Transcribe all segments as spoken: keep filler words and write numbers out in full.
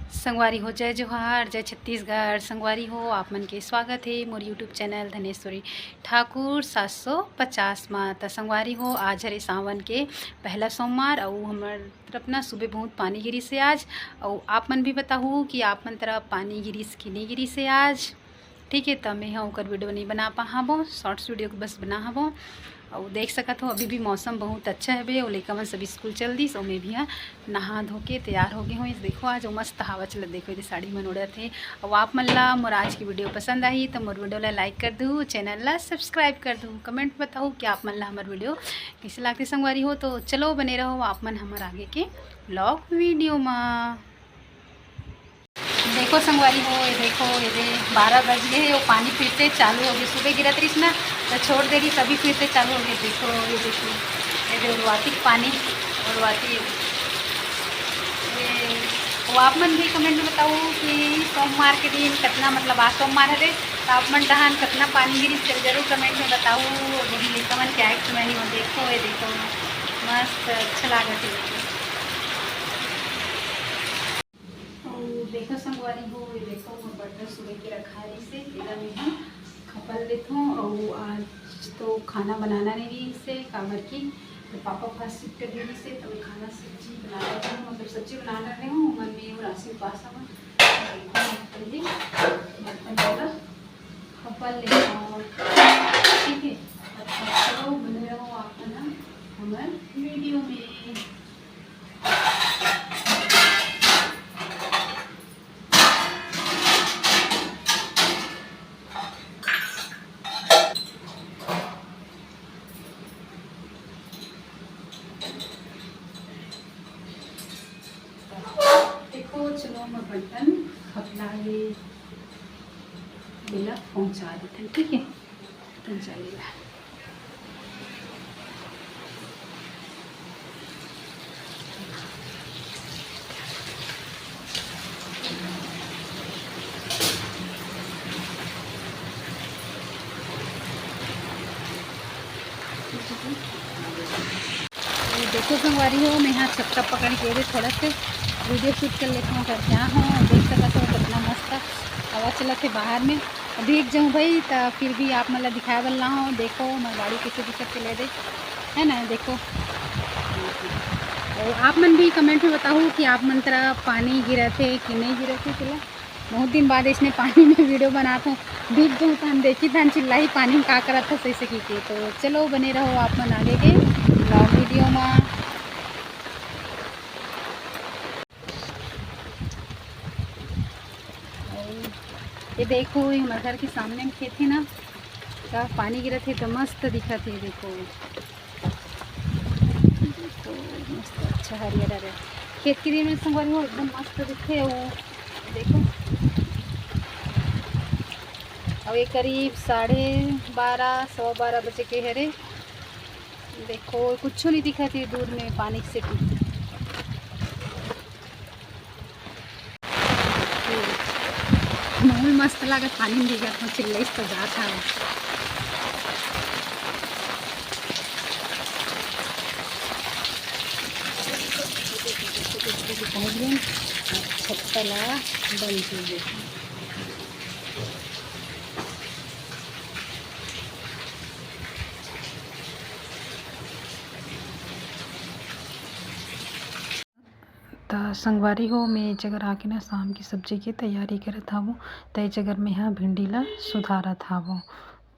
संगवारी हो, जय जोहार, जय छत्तीसगढ़। संगवारी हो, आप मन के स्वागत हे मोर YouTube चैनल धनेश्वरी ठाकुर सात सौ पचास मा। त संगवारी हो, आज हरे सावन के पहला सोमवार, अउ हमर तरफ ना सुबह बहुत पानी गिरिस हे आज। अउ आप मन भी बताहू कि आप मन तरफ पानी गिरिस कि नहीं गिरिस हे आज। ठीक है, त मैं ह ओकर वीडियो नहीं बना पाहाबो, शॉर्ट्स वीडियो के बस बना हबो। अउ देख सकत हो, अभी भी मौसम बहुत अच्छा हवे, अउ लइका मन सब स्कूल चल दिस, अउ मैं भी ह नहा धो के तैयार हो गे हूँ। देखो, आज मस्त हवा चलत, देखो, ये साड़ी मन उड़त हे। अउ आप मन ला मोर आज की वीडियो पसंद आही, त मोर वीडियो ला लाइक कर दू, चैनल ला सब्सक्राइब कर दू, कमेंट बताहू कि आप मन ला हमर वीडियो कैसे लागथे संगवारी हो। तो चलो, बने रहो आप मन हमर आगे के ब्लॉग वीडियो मा। देखो संगवारी हो, ये देखो, ये दे बारह बज गए हे, वो पानी फिर से चालू हो गए। सुबह गिरत रहिस ना, तो छोड़ दे रहिस, अभी फिर से चालू हो गए। देखो, ये देखो, ये दे उड़वाती के पानी, उड़वाती है। ये, वो आप मन भी कमेंट में बताओ कि सोमवार के दिन कितना, मतलब आज सोमवार हरे, तो आप मन डहान कितना पानी गिरिस, चल जरूर कमेंट में बताओ। वही लइका मन क्या एक्ट में नहीं हो। देखो, ये देखो, मस्त अच्छा लागत है। अउ देखो संगवारी हो, ये देखो मोर बर्तन सुबह के रखा रहिस हे, एला मैं ह खपल लेथों। अउ आज तो खाना बनाना नहीं रहिस हे, काबर कि तो पापा फास्ट शिफ्ट गे रहिस हे, तो मैं खाना सब्जी बना रहे हूँ, मतलब सब्जी बना रहे हूँ, मन में वो राशि उपास हूँ। देखो पहले बर्तन वाला खपल लेथों, ठीक है। अच्छा, चलो बने रहो आप ना हमर वीडियो में। देखो, चलो, मैं बर्तन खपला ले, बेला पहुंचा देते हैं, ठीक है? पहुंचा लेला। ये देखो संगवारी हो, मैं यहाँ चक्का पकड़ के रे थोड़ा से वीडियो शूट कर लेता हूँ, अगर क्या हो, देख सकत हो कितना मस्त हवा चलत हे बाहर में। भीग जाऊँ भाई, त फिर भी आप मन ला दिखाए बर ला हूँ। देखो मैं गाड़ी कैसे दिखत चले दे, है ना? देखो, तो आप मन भी कमेंट में बताओ कि आप मन तरफ पानी गिरत हे कि नहीं गिरत हे। चलो, बहुत दिन बाद इसने पानी में वीडियो बनात हूँ, भीग जाऊँ त हम देखी तहन चिल्लाही पानी में का करत हस ऐसे की के। तो चलो बने रहो आप मन आगे के ब्लॉग वीडियो में। ये देखो, ये हमारे घर के सामने में खेत हे ना, का पानी गिरत हे तो मस्त दिखत हे। देखो, देखो, मस्त अच्छा हरियर हरियर खेत के दिन में संगवारी हो एकदम मस्त दिखथे। वो देखो, अउ ये करीब साढ़े बारह, सवा बारह बजे के हरे। देखो, कुछ नहीं दिखत हे दूर में पानी के सेती। माहौल मस्त लागत, पानी में भीगत हूँ, चिल्लाइस तो जात हवय। पहुँच गए, अब छत्ता ला बंद कर देते हैं। त संगवारी हो, मैं ए जगह आके ना शाम की सब्जी की तैयारी करत हवों। त ए जगह मैं हा भिंडी ला सुधारत हवों।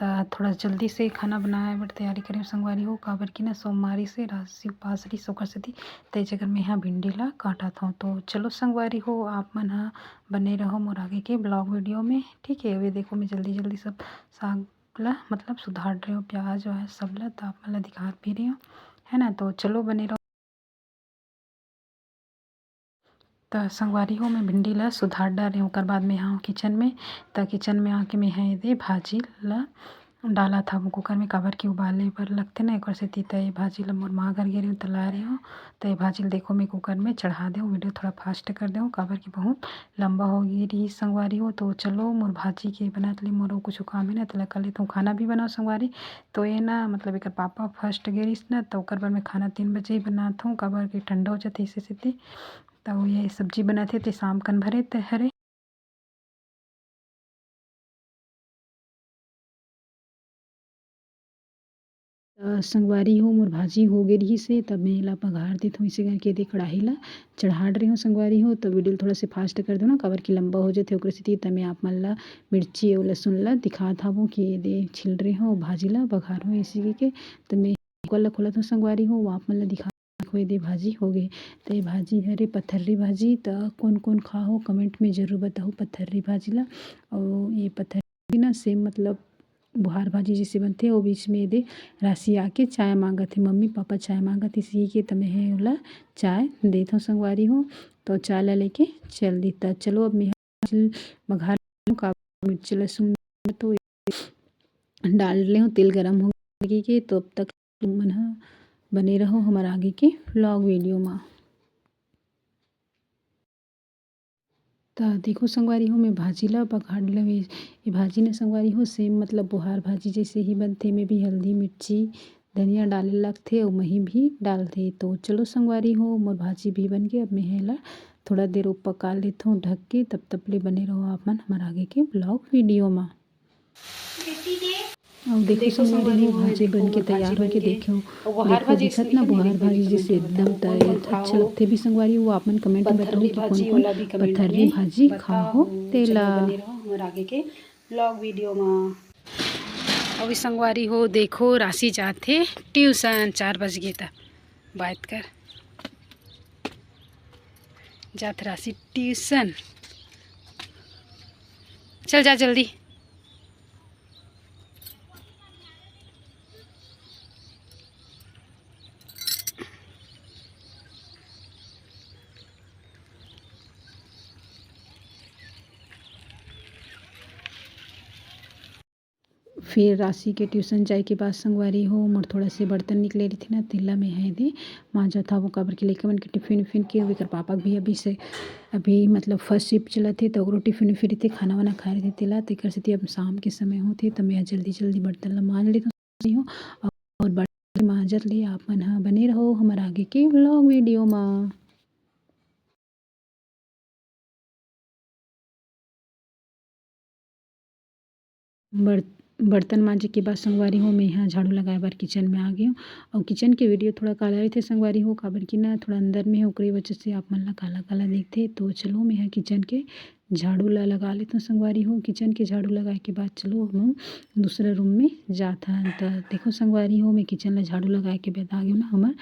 त थोड़ा जल्दी से खाना बनाए बर तैयारी करें संगवारी हो, काबर कि ना सोमवारी से राशि उपास रही, ओकर सेती त ए जगह मैं हा भिंडी ला काटत हवों। तो चलो संगवारी हो, आप मन हा बने रहो मोर आगे के ब्लॉग वीडियो में, ठीक है। अभी देखो मैं जल्दी जल्दी सब साग ला मतलब सुधार रहे हूँ, प्याज वाज सब ला, त आप मन ला दिखात भी रही हूँ, है ना। तो चलो बने रहो। त संगवारी हो, मैं भिंडी ला सुधार डारे हूँ, ओकर बाद मैं आऊँ किचन में। त किचन में आके मैं हा एदे भाजी ला डालत हवं कुकर में, काबर कि उबाले बर लगथे ना, एकर सेती। त ये भाजी ला मोर माँ घर गे रहे हूँ, त लाए रहे हूँ। त ये भाजी ला देखो, मैं कुकर में चढ़ा दे हूँ, वीडियो थोड़ा फास्ट कर दे हूँ, काबर कि बहुत लंबा हो गई रही संगवारी हो। तो चलो, मोर भाजी के बनत ले मोर कुछ काम है ना, तेला कर लेत हूँ, खाना भी बनाओ संगवारी। तो ये ना, मतलब, एकर पापा फर्स्ट गे रहिस ना, तो ओकर बर मैं खाना तीन बजे ही बनात हूँ, काबर कि ठंडा हो जाथे इसे सेती। त ये सब्जी बनाथे, ते शाम कन भरे ते हरे। त संगवारी हो, मोर भाजी हो गे रिहिस हे, तब मैं एला पघार देथों। इसे करके दे कढ़ाई ला चढ़ा डरे हों संगवारी हो। त वीडियो ल थोड़ा से फास्ट कर दो ना, काबर कि लंबा हो जाथे, ओकरे सेती। त मैं आप मन ला मिर्ची अउ लहसुन ला दिखात हावों कि ये दे छिल रहे हों, भाजी ला पघार हों इसी के। त मैं कुकर ला खोलत हों संगवारी हो, वो आप मन ला दिखा होए दे भाजी हो गे। त ये भाजी हरे पथर्री भाजी। त कोन कोन खाहो कमेंट में जरूर बताहू पथर्री भाजी ला। अउ ये पथर्री ना सेम मतलब बुहार भाजी जैसे बनथे, वो बीच में ये दे राशि आके चाय मांगत हे, मम्मी पापा चाय मांगत हे, इसी के त मैं हे ओला चाय देत हों संगवारी हो। तो चाय ला लेके चल दी। त चलो अब मैं बघार का मिर्ची लहसुन तो डाल ले हों, तेल गरम हो गे के। तो अब तक तुम मन ह बने रहो हमर आगे के व्लॉग वीडियो मा। त देखो संगवारी हो, मैं भाजी ला पघार ले, ये भाजी ने संगवारी हो सेम मतलब बुहार भाजी जैसे ही बनथे। मैं भी हल्दी, मिर्ची, धनिया डाले लगथे अउ मही भी डालथे। तो चलो संगवारी हो, मोर भाजी भी बन के अब मैं एला थोड़ा देर पका लेथों ढक के। तब तक ले बने रहो आप मन हमर आगे के व्लॉग वीडियो मा। अउ देखो देखो संगवारी संगवारी हो, हो, भाजी देखो बन के मोर तैयार भाजी होके बन के। देखो, अउ बुहार देखो भाजी दिखत ना, बुहार भाजी जैसे एकदम त अच्छा लगथे भी संगवारी हो। आप मन कमेंट में बताओ कि कौन कौन पथर्री भाजी खाओ तेला। बने रहो हमर आगे के व्लॉग वीडियो मा। अउ संगवारी हो, देखो राशि जाथे ट्यूशन, चार बज गे त बात कर जात राशि ट्यूशन। चल जा जल्दी। फिर राशि के ट्यूशन जाए के बाद संगवारी हो, मोर थोड़ा से बर्तन निकले रहिथे ना, तेला मैं हे दे मांजत हवं, काबर के लइका मन के टिफिन उफिन के, ओकर पापा भी अभी से, अभी मतलब फर्स्ट शिफ्ट चलत हे, तो ओकरो टिफिन उफिन रहिथे, खाना वाना खाए रहिथे तेला, तेकर सेती अब शाम के समय होथे, त मैं जल्दी जल्दी बर्तन ला मांज लेथों। अउ बर्तन मांजत ले आप मन ह बने रहो हमर आगे के व्लॉग वीडियो मा। बर-, बर्तन मांजे के बाद संगवारी हो, मैं ह झाड़ू लगाए बर किचन में आ गे हों। अउ किचन के वीडियो थोड़ा काला रहिथे संगवारी हो, काबर कि ना थोड़ा अंदर में हे, ओकरे वजह से आप मन ला काला काला दिखथे। तो चलो, मैं ह किचन के झाड़ू ला लगा लेथों संगवारी हो। किचन के झाड़ू लगाए के बाद चलो हम दूसरा रूम में जात हन। त देखो संगवारी हो, मैं किचन ला झाड़ू लगाए के बाद आ गे हों ना हमर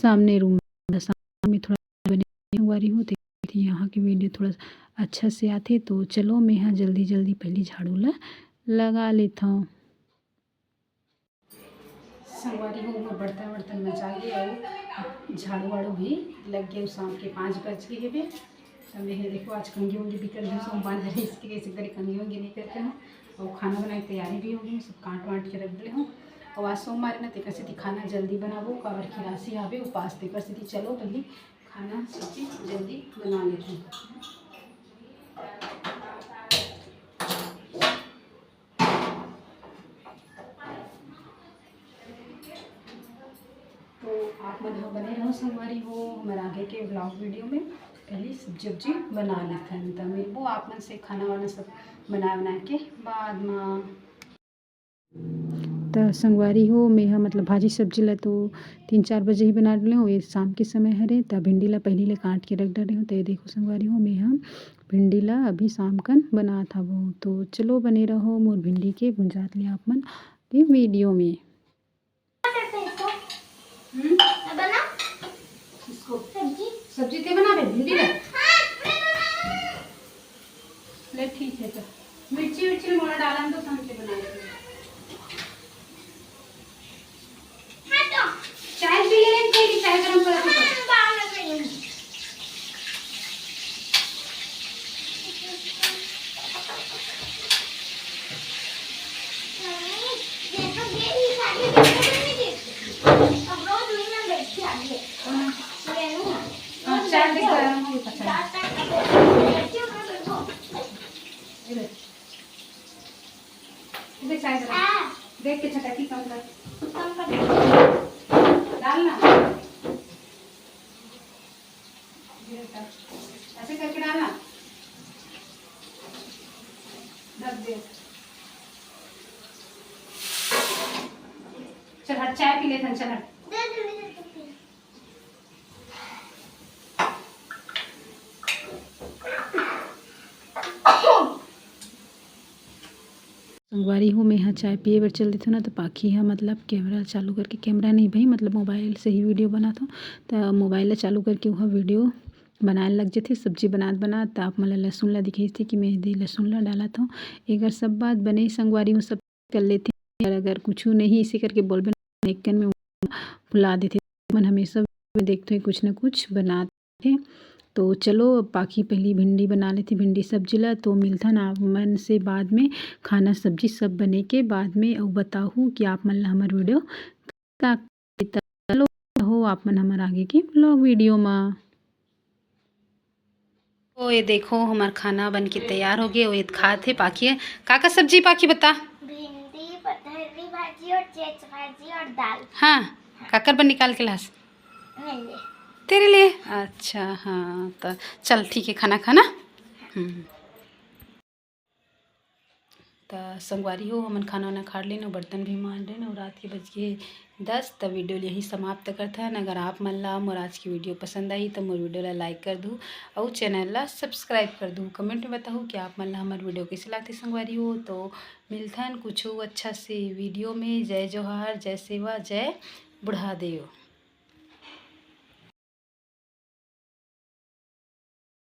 सामने रूम में। सामने में थोड़ा बने संगवारी हो, ते यहाँ के वीडियो थोड़ा अच्छा से आथे। तो चलो, मैं ह जल्दी जल्दी पहली झाड़ू ला लगा लेथों। संगवारी हो, मोर बर्तन वर्तन मचा गे अउ झाड़ू वाड़ू भी लग गे। शाम के पाँच बज गे हेबे। त मैं हे देखो, आज कंघी उंघी भी कर ली, सोमवार हरे, इसके कैसे करे कंघी उंघी नहीं करके ना। अउ खाना बनाए के तैयारी भी हो गे, सब काट वाट के रख दे हों। अउ आज सोमवार ना, तेकर सेती खाना जल्दी बनाबो, काबर कि राशि आबे उपास, तेकर सेती चलो पहली खाना सब्जी जल्दी बना लेथों। तो आप मन ह बने रहो संगवारी हो हमर आगे के व्लॉग वीडियो में। पहली सब्जी उब्जी बना लेथन, त मिलबो आप मन से खाना वाना सब बना बना के बाद मा। त संगवारी हो, मैं ह मतलब भाजी सब्जी ला तो तीन चार बजे ही बना डरे हों, ये शाम के समय हरे। त भिंडी ला पहली ले काट के रख डरे हों। त ये देखो संगवारी हो, मैं ह भिंडी ला अभी शाम कन बनात हवों। तो चलो बने रहो मोर भिंडी के भुंजात ले आप मन के वीडियो में। हम्म? बना। इसको। सब्जी। सब्जी ते बनाबे, भिंडी ला? हाँ, मैं बनाऊँ। ले, ठीक है, तो मिर्ची विर्ची मोला डालन तो, शाम के बना लेंगे। हाँ, तो। चाय पी ले, कोई भी चाय गरम कर दो। हाँ, बाद में पीऊँगी। लेथन, चला। संगवारी हो, मैं ह चाय पिए बर चल देथों ना, तो पाखी ह मतलब कैमरा चालू करके, कैमरा नहीं भाई, मतलब मोबाइल से ही वीडियो बनात हों, तो मोबाइल ला चालू करके वह वीडियो बनाए लग जथे। सब्जी बनात बनात त आप मन ला लहसुन ला दिखाइस थी कि मैं एदे लहसुन ला डालत हों। एकर सब बात बने संगवारी हो, सब कर लेथे। और अगर कुछ नहीं इसे करके बोलबे ना, एक कन में फुला देथे। मन हमेशा देखते हैं कुछ ना कुछ बनात थे। तो चलो, अब बाकी पहली भिंडी बना लेथे, भिंडी सब्जी ला। तो मिलथन आप मन से बाद में, खाना सब्जी सब बने के बाद में, अउ बताहू कि आप मन ला हमर वीडियो का, चलो हो आप मन हमर आगे के व्लॉग वीडियो मा। ओ ये देखो, हमार खाना बन के तैयार हो गए। ओ ये खात हे पाखी हे। का का सब्जी पाखी बता? भिंडी, पथरी भाजी और चेच भाजी और दाल। हाँ, काकर बर निकाल के लास? मेरे लिए। तेरे लिए? अच्छा, हाँ, तो चल ठीक है, खाना खाना। हम्म। त संगवारी हो, हमन खाना वाना खा लेन, बर्तन भी मांज लेन, और रात के बज गए दस। त वीडियो ल यहीं समाप्त करथन। अगर आप मन ला मोर आज की वीडियो पसंद आई, त मोर वीडियो ला लाइक कर दू, अउ चैनल ला सब्सक्राइब कर दू। कमेंट में बताहू कि आप मन ला हमर वीडियो कैसे लागथे संगवारी हो। तो मिलथन कुछ अच्छा से वीडियो में। जय जोहार, जय सेवा, जय बुढ़ादेव।